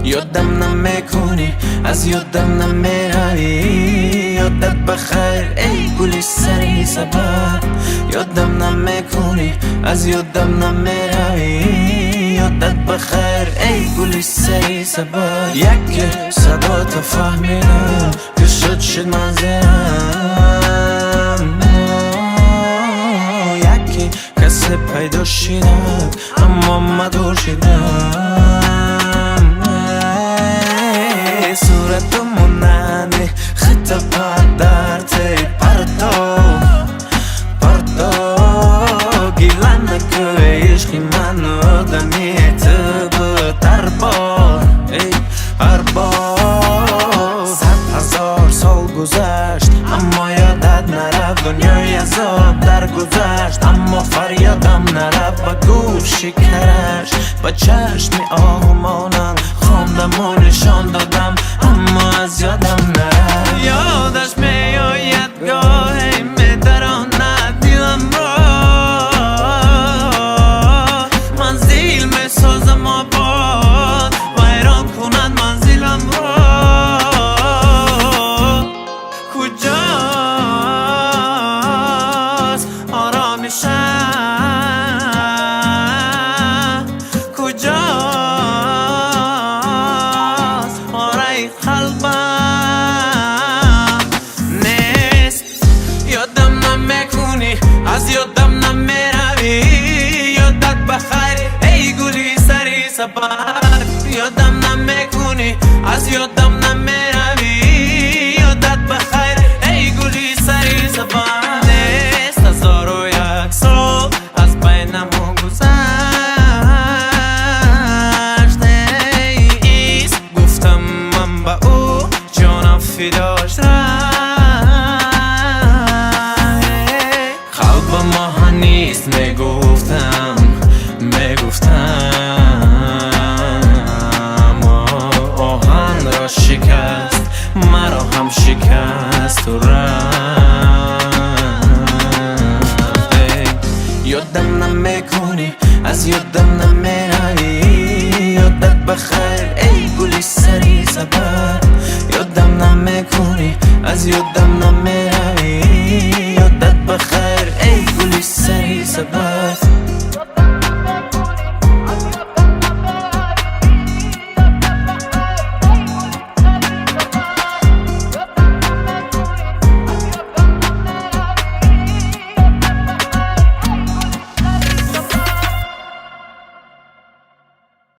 Ёдам намекунӣ, аз ёдам намеравӣ. Ёдат бахайр, эй гули сари сабад. Ёдам намекунӣ, аз ёдам намеравӣ. Ёдат бахайр, эй гули сари сабад. Яке садота фаҳмидам, ки шуд шуд манзилам. Яке касе пайдо шидам, аммо ма дур шидам. Сурату монанди хита дар парто парто. Гила накӯ, ишқи ману одами ту буд ҳар бор, эй, ҳар бор. 100 000 сол гузашт, аммо ёдат нарафт. Дунёи азоб даргузашт, аммо фарёдам нарафт. Ба гӯши караш, ба чашми оҳумонанд хондаму нишон додам, аммо аз ёдам нарафт. Ёдаш меояд гоҳе, медаронад диламро. Манзил месозам обод, вайрон кунад манзиламро. Куҷост оромишам? Куҷост ораи қалбам? Нест. Ёдам намекунӣ, аз ёдам намеравӣ. Ёдат бахайр, эй гули сари сабад. Ёдам намекунӣ, аз ёдам намеравӣ. Ёдат бахайр, эй гули сари сабад. Нест. 1001 сол аз байнамон гузашт. Эй, ист. Гуфтам ман ба ӯ, ҷонам фидо.